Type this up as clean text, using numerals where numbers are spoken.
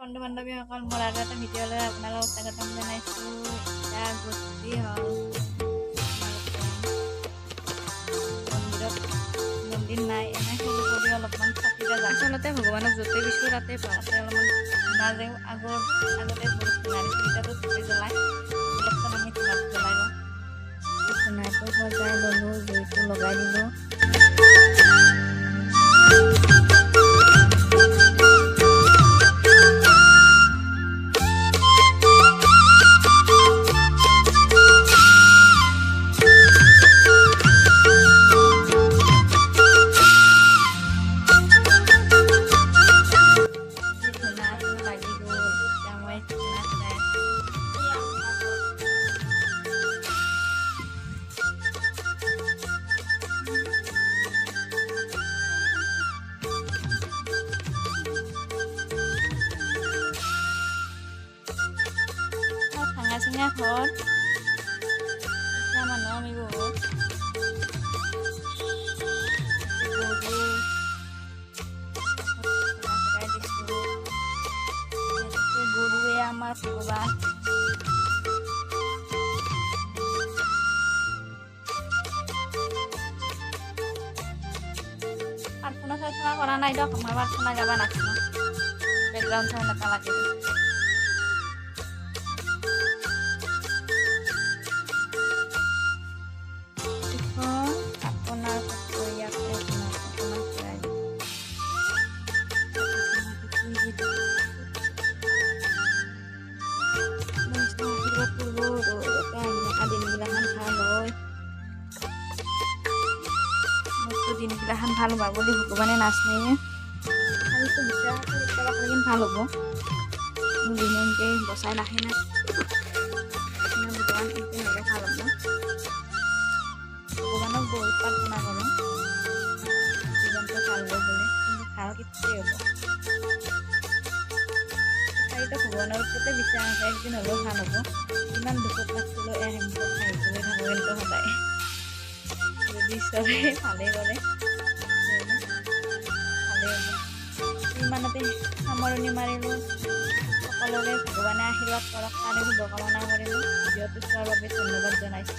বন্ধু বান্ধৱীসকল, মোৰ আৰু এটা ভিডিঅ'লৈ আপোনালোকক স্বাগতম জনাইছোঁ। এতিয়া গধূলি হ'ল, মন্দিৰত মন্দিৰ নাই, এনেই সৰু কৰি অলপমান চাকি। আচলতে ভগৱানক য'তে বিচাৰোঁ তাতে পাওঁ। তাতে অলপমান ধূনা দিওঁ। আগতে বহুত ধূনা দিছিলোঁ, এতিয়াতো ধূপে জ্বলাই। অলপমান আমি ধূনাটো জ্বলাই লওঁ। ধূনাটো সজাই ল'লোঁ, জুইটো লগাই দিলোঁ। ধূনাটো লাগি গ'ল, এতিয়া মই ধূনা জ্বলাই আছোঁ। ভাঙা চিঙা ঘৰ, দুখীয়া মানুহ আমি বহুত। গৰু ধূনা দিছোঁ, যিহেতুকে গৰুৱে আমাৰ ভগৱান। প্ৰাৰ্থনা চাৰ্থনা কৰা নাই দিয়ক, মই প্ৰাৰ্থনা গাব নাজানো। বেকগ্ৰাউণ্ড চাউণ্ড এটা লাগিব। এখন আপোনাৰ ফটো, ইয়াতে আপোনাক অকণমান ঘূৰাই দিছোঁ। আশীৰ্বাদ কৰিব আৰু যাতে আহি থকা দিনগিলাখান ভাল হয়। মোৰতো দিনগিলাখান ভাল হোৱা বুলি ভগৱানে নাজনেয়ে। তথাপিতো বিশ্বাস কেতিয়াবা ভাল হ'ব। মোক যোনে এনেকৈ বচাই ৰাখে না ভগৱান, এনেকৈ হ'লেও ভাল হ'ব। ভগৱানক বহুত প্ৰাৰ্থনা কৰোঁ জীৱনটো ভাল হ'ব বুলি, কিন্তু ভাল কেতিয়া হ'ব? তথাপিতো ভগৱানৰ ওপৰতে বিশ্বাস আছে, একদিন হ'লেও ভাল হ'ব। ইমান দুখত থাকিলেও এক মুখত হাঁহি কৰি থাকোঁ, কিন্তু সদায় যদি ঈশ্বৰে ভালেই কৰে তেতিয়াহ'লে ভালেই হ'ব। ইমানতে সামৰণি মাৰিলোঁ। সকলোৰে ভগৱানে আশীৰ্বাদ কৰক, তাৰে শুভকামনা কৰিলোঁ। ভিডিঅ'টো চোৱাৰ বাবে ধন্যবাদ জনাইছোঁ।